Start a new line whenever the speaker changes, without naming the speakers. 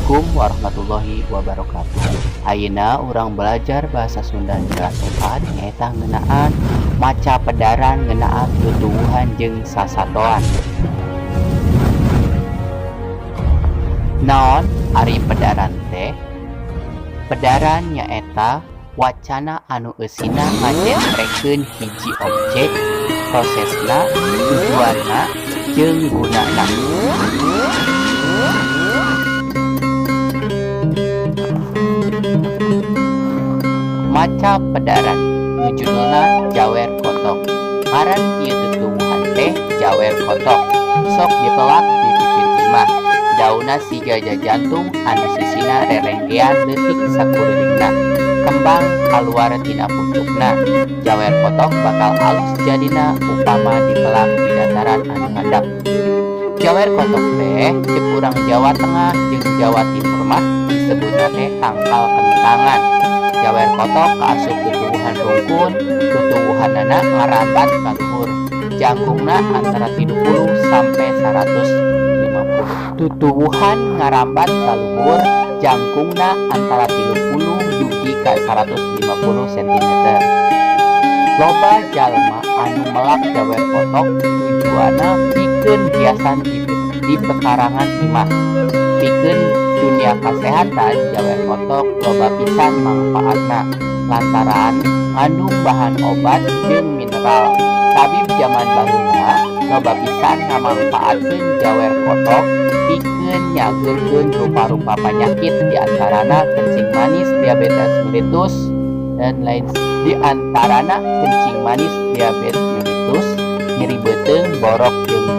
Assalamualaikum warahmatullahi wabarakatuh. Ayeuna urang belajar bahasa Sunda kelas 4, nyaeta ngeunaan maca pedaran ngeunaan tutuwuhan jeung sasatoan. Naon ari pedaran teh? Pedaran nyaeta wacana anu eusina ngajentrekeun hiji objek, prosesna, tujuanna, jeung gunana. Maca pedaran nu judulna Jawer Kotok. Ngaran ieu tutuwuhan teh jawer kotok. Sok dipelak di pipir imah. Daunna siga jajantung anu sisina rerenggean leutik sakurilingna. Kembang kaluar tina pucukna. Jawer kotok bakal alus jadina upama dipelak di dataran anu handap. Jawer kotok teh ceuk urang Jawa Tengah jeung Jawa Timur mah disebutna teh tangkal kentangan. Jawer kotok kaasup tutuwuhan rungkun, tutuwuhanana ngarambat ka luhur. Jangkungna antara 30 sampai 150. Tutuwuhan ngarambat ka luhur, jangkungna antara 30 dugi ka 150 cm. Loba jalma anu melak jawer kotok tujuanna pikeun hiasan di pekarangan imah. Pikeun dunia kasehatan, jawer kotok loba pisan mangfaatna lantaran ngandung bahan obat jeung mineral. Tabib jaman baheula loba pisan ngamangpaatkeun jawer kotok pikeun nyageurkeun rupa-rupa panyakit, diantarana kencing manis, diabetes mellitus, dan lain, diantarana kencing manis, diabetes mellitus, nyeri beuteung, borok jeung